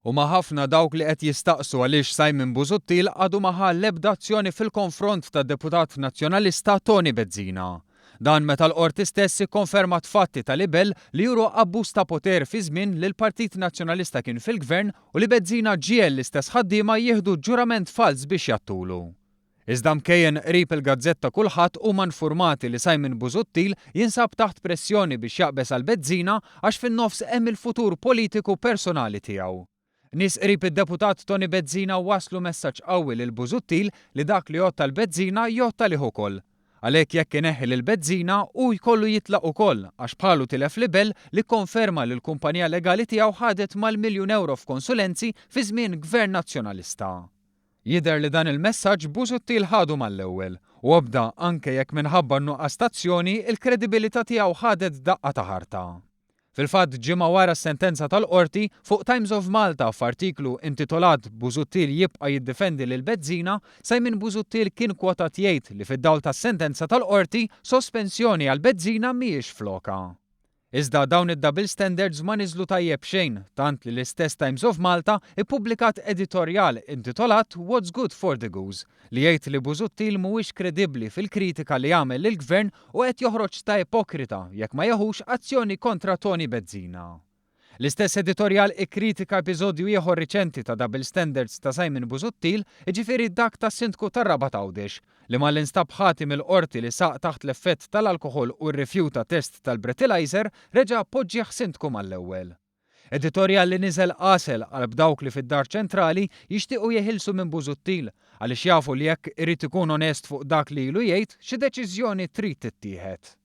Huma ħafna dawk li qed jistaqsu għaliex Simon Busuttil għadu ma ħa l-ebda azzjoni fil-konfront tad-Deputat Nazzjonalista Toni Bezzina. Dan meta l-Qorti stess ikkonfermat fatti ta' libell li juru abbuż ta' poter fi żmien li l-Partit Nazzjonalista kien fil-Gvern u li Bezzina ġiegħel l-istess ħaddiema jieħdu ġurament falz biex jgħattulu. Iżda mkejjen qrib il-gazzetta Kullħadd huma nfurmati li Simon Busuttil jinsab taħt pressjoni biex jaqbeż għal Bezzina għax fin-nofs hemm il-futur politiku personali tiegħu. Nies qrib id-Deputat Toni Bezzina wasslu messaġġ qawwi lil Busuttil li dak li jgħodd għal Bezzina jgħodd għalih ukoll. Għalhekk jekk ineħħi lil Bezzina hu jkollu jitlaq ukoll għax bħalu tilef libell li kkonferma li l-kumpanija legali tiegħu ħadet mal-miljun ewro f'konsulenzi fi żmien Gvern Nazzjonalista. Jidher li dan il-messaġġ Busuttil ħadu mal-ewwel, u obda anke jekk minħabba n-nuqqas t'azzjoni il-kredibilità tiegħu ħadet daqqa ta' ħarta. Fil-fatt ġimgħa wara s-sentenza tal-Qorti, fuq Times of Malta f'artiklu intitolat Busuttil jibqa' jiddefendi lil Bezzina, Simon Busuttil kien kwotat jgħid li fid-dawl tas-sentenza tal-Qorti, sospensjoni għal Bezzina mhijiex f'lokha. Iżda dawn id-double standards ma niżlu tajjeb xejn, tant li l-istess Times of Malta ippubblikat editorjal intitolat What's Good for the Goose, li jgħid li Busuttil mhuwiex kredibbli fil-kritika li jagħmel lill-Gvern u qed joħroġ ta' ipokrita jekk ma jeħux azzjoni kontra Toni Bezzina. L-istess editorjal ikkritika episodju ieħor riċenti ta' double standards ta' Simon Busuttil, jiġifieri dak tas-Sindku tar-Rabat Għawdex, li malli nstab ħati mill-Qorti li saq taħt l-effett tal-alkoħol u rrifjuta test tal-breathalyzer, reġa' poġġieh Sindku mal-ewwel. Editorjal li niżel għasel qalb dawk li fid-Dar Ċentrali jixtiequ jeħilsu minn Busuttil, għaliex jafu li jekk irid ikun onest fuq dak li ilu jgħid, xi deċiżjoni trid tittieħed.